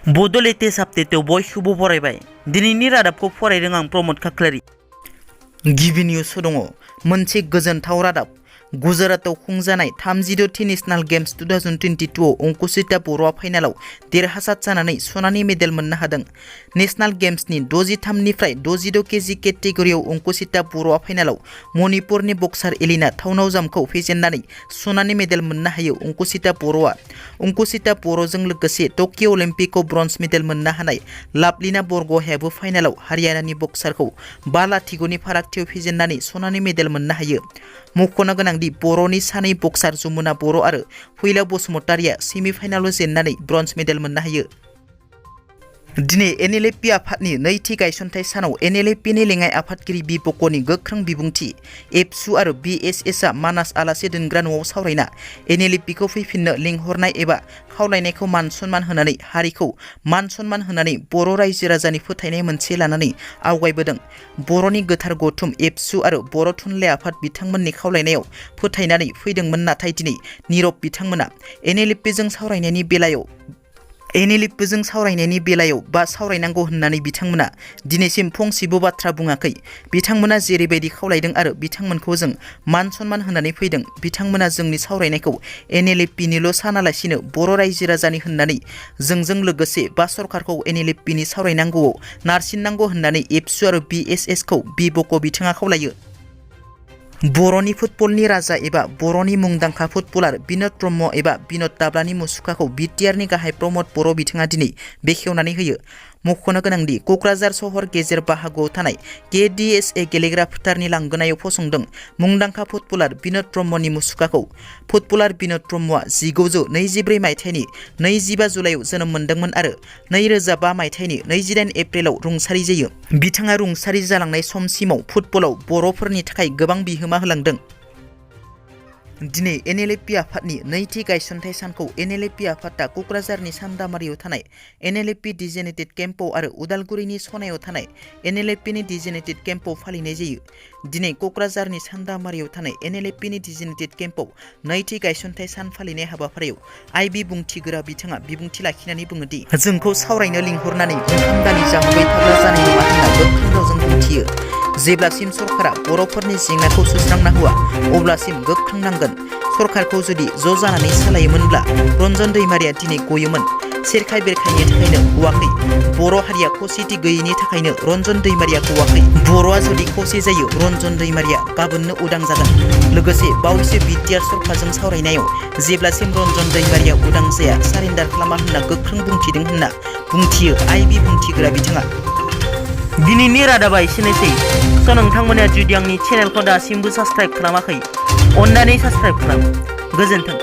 बड' लेटेस्ट आपडेटआव बयखौबो बरायबाय। दिनैनि रादाबखौ फरायदों आं प्रमद खाख्लारि। गिबि निउस दङ मोनसे गोजोनथाव रादाब। गुजरातआव खुंजानाय 32थि नेशनेल गेम्स 2022 आव अंकुशिता बर'आ फाइनालाव देरहासार जानानै सनानि मेडेल मोननो हादों। नेशनेल गेम्सनि 63 निफ्राय 66 केजि केटेगरियाव अंकुशिता बर'आ फाइनालाव मणिपुरनि बक्सार एलिना थावनावजामखौ फेजेननानै सनानि मेडेल मोननो हायो अंकुशिता बर'आ। अंकुशिता बर'जों लोगोसे टकिअ अलिम्पिकआव ब्रन्ज मेडेल मोननो हानाय लाभलिना बरग'हायाबो फाइनालाव हारियानानि बक्सारखौ 5-0 फारागथियाव फेजेननानै सनानि मेडेल मोननो हायो। मख'नो गोनांदि बर'नि सानै बक्सार जमुना बर' आरो फैलाव बसुमतारिया सेमिफाइनालाव जेननानै ब्रन्ज मेडेल मोननो हायो। दिनै एनएलएपि आफादनि नैथि गायसनथाइ सानाव एनएलएपिनि लेङाइ आफादगिरि बि.बक'नि गोख्रों बिबुंथि। एबसु आरो बिएसएसआ मानास आलासि दोनग्रा न'आव सावरायना एनएलएपिखौ फैफिननो लिंहरनाय एबा खावलायनायखौ मान सनमान होनानै हारिखौ मान सनमान होनानै बर' रायजो राजानि फोथायनाय मोनसे लानानै आवगायबोदों। बर'नि गोथार गौथुम एबसु आरो बर' थुनलाइ आफाद बिथांमोननि खावलायनायाव फोथायनानै फैदोंमोन, नाथाय दिनै नीरब बिथांमोना एनएलएपिजों सावरायनायनि बेलायाव बा सावरायनांगौ होननानै बिथांमोना दिनैसिम फंसेबो बाथ्रा बुङाखै। बिथांमोना जेरैबायदि खावलायदों आरो बिथांमोनखौ जों मान सनमान होनानै फैदों। बिथांमोना जोंनि सावरायनायखौ एनएलएपिनिल' सानालासिनो बर' रायजो राजानि होननानै जोंजों लोगोसे बा सरकारखौ एनएलएपिनि सावरायनांगौआव नारसिननांगौ होननानै एबसु आरो बिएसएसखौ बि.बक' बिथाङा खावलायो। बर'नि फुटबलनि राजा एबा बर'नि मुंदांखा फुटबलार बिन'द ब्रह्म एबा बिन'द दाब्लानि मुसुखाखौ बिटिआरनि गाहाय प्रमद बर' बिथाङा दिनै बेखेवनानै होयो। मख'नो गोनांदि क'क्राझार सहर गेजेर बाहागोआव थानाय केडिएसए गेलेग्रा फोथारनि लांगोनायाव फसंदों मुंदांखा फुटबलार बिन'द ब्रह्मनि मुसुखाखौ। फुटबलार बिन'द ब्रह्मआ 1924 मायथाइनि 25 जुलाइआव जोनोम मोनदोंमोन आरो 2005 मायथाइनि 28 एप्रिलाव रुंसारि जायो। बिथाङा रुंसारि जालांनाय समसिमाव फुटबलाव बर'फोरनि थाखाय गोबां बिहोमा होलांदों। दिनै एनएलएपि आफादनि नैथि गायसनथाइ सानखौ एनएलएपि आफादा क'क्राझारनि सान्दामारियाव थानाय एनएलएपि डिजेनेटेड केम्पआव आरो उदालगुरिनि सनायाव थानाय एनएलएपिनि डिजेनेटेड केम्पआव फालिनाय जायो। दिनै क'क्राझारनि सान्दामारियाव थानाय एनएलएपिनि डिजेनेटेड केम्पआव नैथि गायसनथाइ सान फालिनाय हाबाफारियाव आइबि बुंथिगोरा बिथाङा बिबुंथि लाखिनानै बुङोदि जोंखौ सावरायनो लिंहरनानै ओंखाम दालि जाहोबाय थाब्ला जानाय नङा होनना गोख्रों रावजों बुंथियो। जेब्लासिम सरकारा बर'फोरनि जेंनाखौ सुस्रांना होआ अब्लासिम गोख्रों नांगोन। सरकारखौ जुदि ज' जानानै सालायोमोनब्ला रन्जन दैमारिया दिनै गयोमोन। सेरखाय बेरखायनि थाखायनो गवाखै। बर' हारिया खौसेथि गैयैनि थाखायनो रन्जन दैमारिया गवाखै। बर'आ जुदि खौसे जायो रन्जन दैमारिया गाबोननो उदां जागोन। लोगोसे बावैसो बिटिआर सरकारजों सावरायनायाव जेब्लासिम रन्जन दैमारिया उदां जाया सारेन्डार खालामा होनना गोख्रों बुंथिदों होनना बुंथियो आइबि बुंथिग्रा बिथाङा। दिनैनि रादाबा एसेनोसै। स' नोंथांमोना जुदि आंनि चेनेलखौ दासिमबो साबस्क्राइब खालामाखै अन्नानै साबस्क्राइब खालाम। गोजोन्थों।